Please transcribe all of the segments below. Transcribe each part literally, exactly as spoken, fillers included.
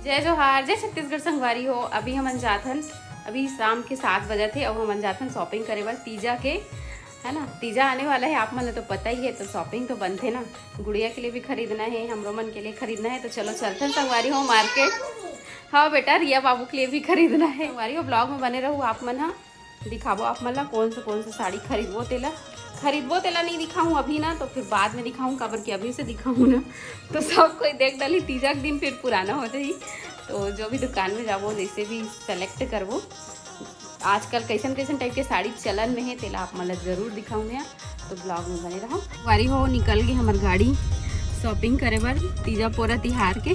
जय जोहार, जय छत्तीसगढ़ संगवारी हो। अभी हमन जाथन, अभी शाम के सात बजत हे, अउ हमन जाथन शॉपिंग करे बर तीजा के, है ना। तीजा आने वाला है, आप मन ल तो पता ही है, तो शॉपिंग तो बनथे ना। गुड़िया के लिए भी खरीदना है, हमरो मन के लिए खरीदना है, तो चलो चलथन संगवारी हो मार्केट। हाँ बेटा, रिया बाबू के लिए भी खरीदना है। संगवारी हो, ब्लॉग में बने रहू आप मन ह। दिखाबो आप मन ला कौन से कौन से साड़ी खरीदबो तेला। खरीदबो तेला नहीं दिखाऊँ अभी ना, तो फिर बाद में दिखाऊँ, काबर कि अभी से दिखाऊँ ना तो सब कोई देख डाली, तीजा के दिन फिर पुराना हो जाही। तो जो भी दुकान में जाबो, जैसे भी सेलेक्ट करबो, आजकल कैसन कैसन टाइप के साड़ी चलन में है, तेला आप मन ला जरूर दिखाऊँ मैं। तो ब्लॉग में बने रहो। वारी हो, निकल गई हमार गाड़ी शॉपिंग करे बर तीजा पोरा तिहार के।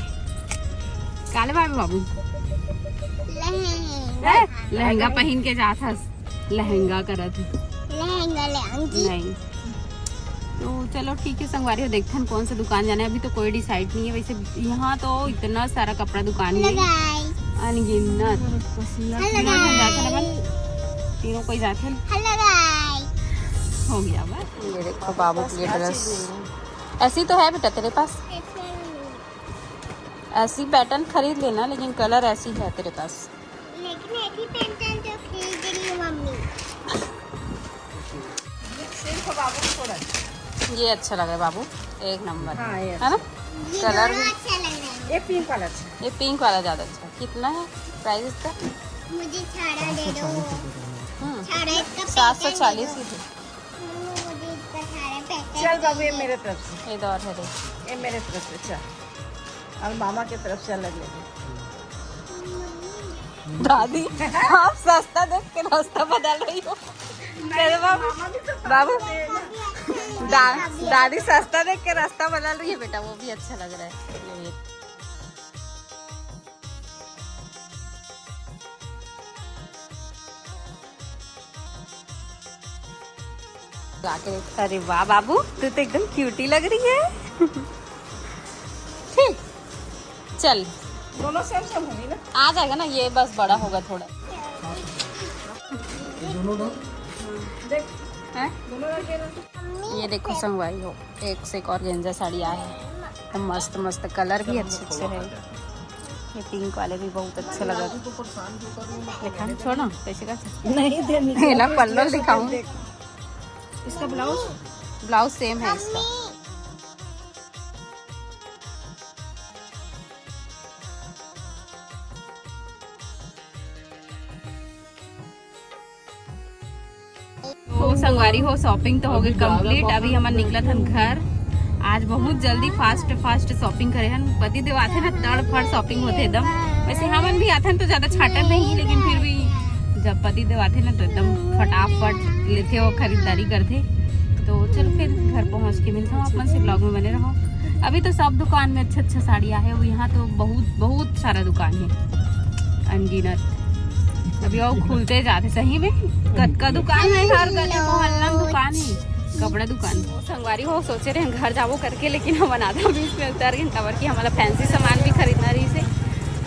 काले बाबू बाबू लहंगा। हैं? लहंगा पहन के जात हस, लहंगा करत है। लहंगा ले आऊंगी। नहीं। तो चलो ठीक है संगवारी हो, देखथन कौन सा दुकान जाना है। अभी तो कोई डिसाइड नहीं है। वैसे यहाँ तो इतना सारा कपड़ा दुकान है, लगाई। अनगिनत। हेलो तीनों जन जाथन अपन, गाइस। तीनों कोई जाथन। हेलो गाइस। हो गया बस। ये देखो बाबू के लिए ड्रेस। ऐसी तो है बेटा तेरे पास, ऐसी पैटर्न खरीद लेना, लेकिन कलर ऐसी है तेरे पास। लेकिन एक ही पैटर्न जो खरीद रही हूँ मम्मी। ये अच्छा लग रहा है बाबू, एक नंबर। हाँ, ये है ना? ये कलर दोनों भी अच्छा लग रहा है। ये पिंक वाला अच्छा। ये पिंक वाला ज़्यादा अच्छा है। कितना है प्राइस इसका? मुझे छाड़ा दे दो। हम्म। छाड़ा इसका पैटर्न दे दो। सात सौ चालीस ही थे। मम्मी, मुझे इसका छाड़ा पैटर्न चल बाबू, ये चाहिए। मेरे तरफ से। ये दो और है, देख। ये मेरे तरफ से, चल। और मामा की तरफ से अलग ले ले। दादी, आप सस्ता देख के रास्ता बदल रही हो। चलो बाबू, बाबू, दा-, दादी सस्ता देख के रास्ता बदल रही है बेटा, वो भी अच्छा लग रहा है। ये गा के देख। अरे वाह बाबू, तू तो एकदम क्यूटी लग रही है। ठीक, चल। दोनों सेम सेम होगी ना? आ जाएगा ना, ये बस बड़ा होगा थोड़ा। हैं? ये देखो संगवारी हो, एक से एक ऑर्गेन्जा साड़ी आए हैं, तो मस्त मस्त कलर भी अच्छे अच्छे है। ये पिंक वाले भी बहुत अच्छे लगा। देखा, छोड़ ना, कैसे का नहीं देनी। ये ला पल्लू दिखाऊं। इसका ब्लाउज, ब्लाउज सेम है इसका। तो संगवारी हो, शॉपिंग तो हो गई कंप्लीट। अभी हमन निकलत हन घर। आज बहुत जल्दी फास्ट फास्ट शॉपिंग करे हन। पति देव आथे ना, तड़ फड़ शॉपिंग होथे एकदम। वैसे हमन भी आथन तो ज्यादा छाटन नहीं, लेकिन फिर भी जब पति देव आथे ना तो एकदम फटाफट लेथे और खरीदारी करथे। तो चलो फिर घर पहुंच के मिलता हूँ आप मन से, ब्लॉग में बने रहो। अभी तो सब दुकान में अच्छा अच्छा साड़ी आहे, वो यहाँ तो बहुत बहुत सारा दुकान है अनगिनत। अभी वो खुलते जाते सही में, कतका दुकान है, हर गली मोहल्ला में दुकान है, कपड़ा दुकान। संगवारी हो, सोचे रहे घर जाबो करके, लेकिन हमन आधा बीच में उतर गए, काबर कि हमारा फैंसी सामान भी खरीदना रही से।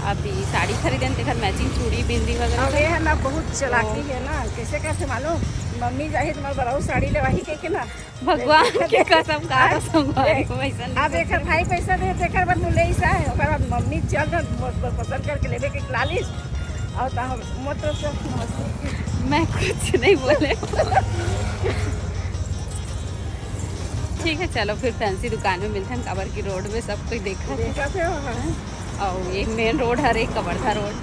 अभी साड़ी खरीदे, तेकर मैचिंग चूड़ी, बिंदी वगैरह अब सब। ये है ना, बहुत चालाकी तो है ना, कैसे कैसे मालूम, मम्मी जाही तुम्हारे बड़ा साड़ी लेवाही के, के ना, भगवान के कसम, का आज संगवारी हो, वैसन अब नहीं एकर भाई पैसा दे, तेकर बाद तू ले सा है, ओकर बाद मम्मी चल ना, ब-, ब-, पसंद करके लेबे के लालिस, और तो हम मत तो सब मस्ती। मैं कुछ नहीं बोले। ठीक है, चलो फिर फैंसी दुकान में मिलते हैं, काबर की रोड में सब कोई देखा है। देखा थे, हाँ। और ये मेन रोड हरे, कवर्धा रोड।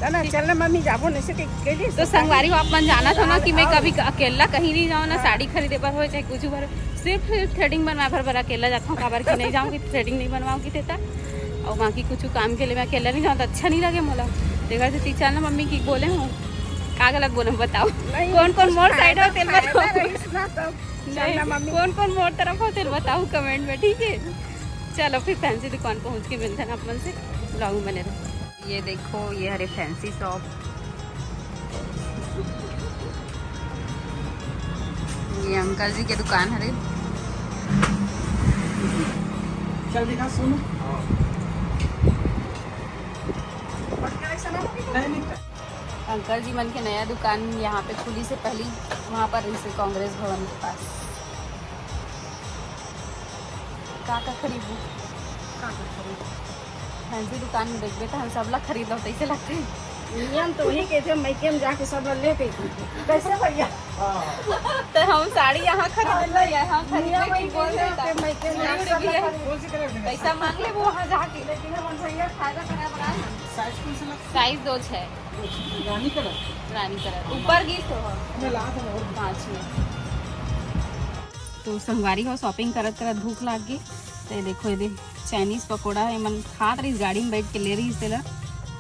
ना, ना, चल ना मम्मी, जाबो नहीं से के, के लिए तो सब संगवारी हो, आप मन जानत हो ना कि मैं हाँ। कभी अकेला कहीं नहीं जाऊँ ना, हाँ। साड़ी खरीदे बर हो चाहे कुछ बर, सिर्फ थ्रेडिंग बनवाए बर, बर अकेला जाता हूँ, काबर की नहीं जाऊँगी, थ्रेडिंग नहीं बनवाऊँगी तेता। और बाकी कुछ काम के लिए मैं अकेला नहीं जाऊँ तो अच्छा नहीं लगे मोला। देखा थे, चल ना मम्मी की बोले हूँ, का गलत बोले बताओ, नहीं, कौन कौन कुछ मोर साइड फायदा, होते फायदा बताओ। रहीस ना तब। चल नहीं, ना मम्मी। कौन कौन मोर तरफ होते बताओ कमेंट में, ठीक है? चलो फिर फैंसी दुकान पहुँच के मिलते हैं आप मन से, ब्लॉग में बने रहो। ये देखो, ये हरे फैंसी शॉप, ये अंकल जी के दुकान हरे। चल दिखा सोनू। नहीं, नहीं। अंकल जी मन के नया दुकान यहाँ पे खुली से पहली वहाँ पर रही से कांग्रेस भवन के पास। का का खरीदू? का का खरीदू? फैंसी दुकान में देखबे त हम सब ला खरीदो तैसे लगथे। नियम तो वही कहते, मैके में जाके सब ला लेते। कैसे भैया? तो हम साड़ी यहाँ खरीद ले, यहाँ खरीद नियम ले वही कि बोल कहते देता। हैं, मैके में उड़ी जाके उड़ी सब है। ला खरीद। पैसा मांग ले वो वहाँ जाके। लेकिन हम भैया फायदा करा बड़ा है। साइज कौन सा लगता साइज दो छे। है? रानी कलर। रानी कलर ऊपर गिस हो। मैं ला था और पाँच में। तो संगवारी हो, शॉपिंग करत करत भूख लाग गई। तो ये देखो, ये दे चाइनीज पकोड़ा एमन खात रहिस, गाड़ी में बैठ के ले रहिस तेला,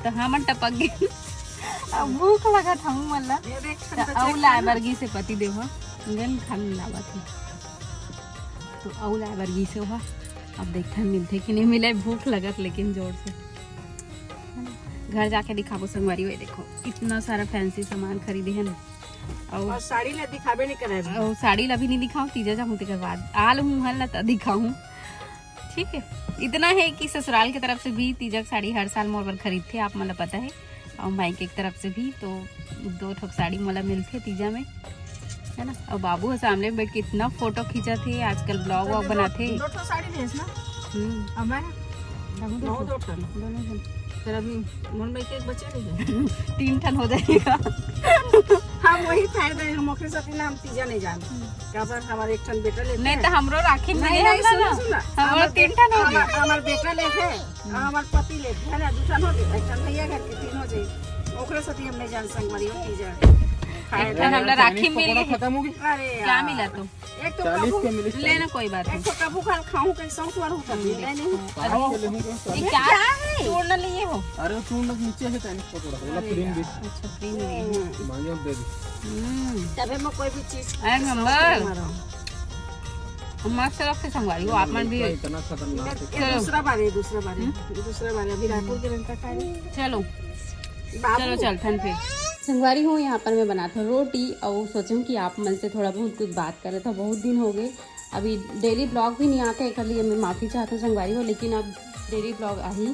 तो हमन टपक गए। अब भूख लगत हमू मन ला। ये देख, तो अउ लाए बर गिस हे पति देव ह, इंजन खाली लावत हे। तो अउ लाए बर गिस हे ओहा, अब देखथन मिलथे कि नहीं मिले। भूख लगत लेकिन जोर से। घर जाके दिखाबो संगवारी हो। ये देखो, इतना सारा फैंसी सामान खरीदे हन। अउ और साड़ी ला दिखाबे नहीं करे। अउ साड़ी ला भी नहीं दिखाऊं, तीजा जाऊं तेकर बाद आल हूं हल ला त दिखाऊं। ठीक है, इतना है कि ससुराल की तरफ से भी तीजा के साड़ी हर साल मोर बर खरीदथे, आप मन ला पता है। और मायके की तरफ से भी तो दो ठोक साड़ी मोला मिलथे तीजा में, है ना। और बाबू ह सामने बैठ के इतना फोटो खींचत हे, आजकल ब्लॉग वॉग बनाथे। दो ठो साड़ी लेस ना। हम्म, अब मैं दोनों नौ दो दो ठन। दोनों जन। फिर अभी मोर में एक बच्चे नहीं है। तीन ठन हो जाएगा। हम वही फायदा है, हम ओकरे साथ ना हम तीजा नहीं जान। काबर हमारे एक ठन बेटा लेते नहीं हैं। तो हमरो राखी में नहीं, मिले नहीं, हम सुनो, ना। सुनो। हमरो तीन ठन हो गए। हमार बेटा लेते हैं, हमार पति लेते हैं ना, दू ठन हो गए, एक ठन भैया घर के तीन हो जाए। ओकरे साथ हम नहीं जान संगवारी हो तीजा। एक ठन हमरा राखी मिल गई। खत्म हो गई। अरे क्या मिला तो? एक तो चालीस प्रभु के मिली। ले ना, कोई बात एक नहीं। तो प्रभु खाल खाऊं के शौक वाला होता है, नहीं नहीं। पाँच के लेहूं क्या? ये क्या है? तोड़ ना लिए हो। अरे वो तोड़ ना, नीचे है चाइनीज पकोड़ा, बोला प्लेन भी। अच्छा, प्लेन है। मांगे हम दे दी। हम्म, तबे मैं कोई भी चीज अरे नंबर। मस्त रख के संगवारी हो आप मन भी। इतना खतरनाक है। ये दूसरा बार है, दूसरा बार है, दूसरा बार है। अभी रायपुर के रंग का खा रही। चलो, बाबू। चलो चलथन फिर। संगवारी हो, यहाँ पर मैं बनात हूँ रोटी और सोचूँ कि आप मन से थोड़ा बहुत कुछ बात करे था, बहुत दिन हो गए। अभी डेली ब्लॉग भी नहीं आते, एकर लिए मैं माफ़ी चाहत हूँ संगवारी हो, लेकिन अब डेली ब्लॉग आही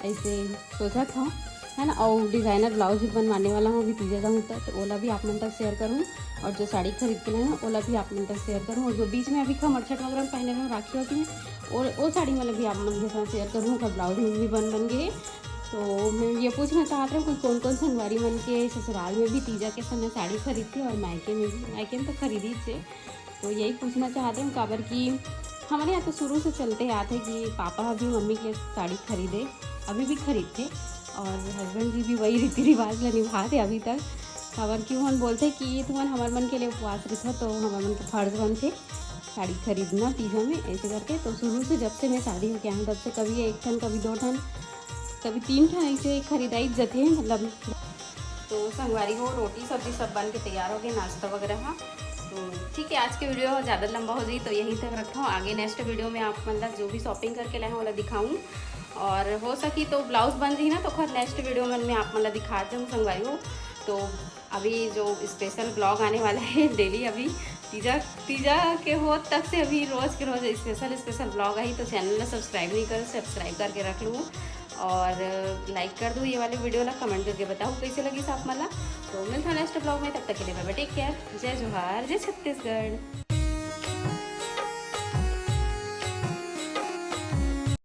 ऐसे सोचत हूँ, है ना। और डिज़ाइनर ब्लाउज भी बनवाने वाला हूँ अभी तीजा जाऊँ तक, तो ओला भी आप मन तक शेयर करूँ। और जो साड़ी खरीद के लाए हूँ ओला भी आप मन तक शेयर करूँ। और जो बीच में अभी खमरछठ वगैरह में पहने रहे हूँ राखी वाखी में, और वो साड़ी वाला भी आप मन के साथ शेयर करूँ, ओकर ब्लाउज में भी बन बन गए। तो मैं ये पूछना चाहत रहूँ कि कौन कौन संगवारी मन के ससुराल में भी तीजा के समय साड़ी खरीदथे और मायके में भी, मायके में तो खरीदी थे। तो यही पूछना चाहत रहूँ काबर कि हमारे यहाँ तो शुरू से चलते आते कि पापा अभी मम्मी के लिए साड़ी खरीदे, अभी भी खरीदथे और हस्बैंड जी भी वही रीति रिवाज ला निभाथे अभी तक। काबर कि उमन बोलथे कि तुमन हमर मन के लिए उपवास रखो तो हमर मन के फर्ज बनथे साड़ी खरीदना तीजा में, ऐसे करके। तो शुरू से जब से मैं शादी होके आई हूँ तब से कभी एक ठन, कभी दो ठन, कभी तीन ठन ऐसे खरीदाई जथे, मतलब। तो संगवारी हो, रोटी सब्जी सब बन के तैयार हो गए, नाश्ता वगैरह। हाँ, तो ठीक है, आज के वीडियो ज़्यादा लंबा हो जाई तो यहीं तक रखता हूँ। आगे नेक्स्ट वीडियो में आप मन ला जो भी शॉपिंग करके लाए हैं ओला दिखाऊँ, और हो सकी तो ब्लाउज बन जाही ना तो खर नेक्स्ट वीडियो में मैं आप मन ला दिखा दूँ संगवारी हो। तो अभी जो स्पेशल ब्लॉग आने वाला है डेली, अभी तीजा तीजा के हो तक से अभी रोज के रोज स्पेशल स्पेशल ब्लॉग आई, तो चैनल ला सब्सक्राइब नहीं करो, सब्सक्राइब करके रख लूँ और लाइक कर दो ये वाले वीडियो ला, कमेंट करके बताओ कैसे लगी आप मन ला। तो मिलता हूँ नेक्स्ट ब्लॉग में, तब तक के लिए बाय बाय, टेक केयर, जय जोहार, जय छत्तीसगढ़।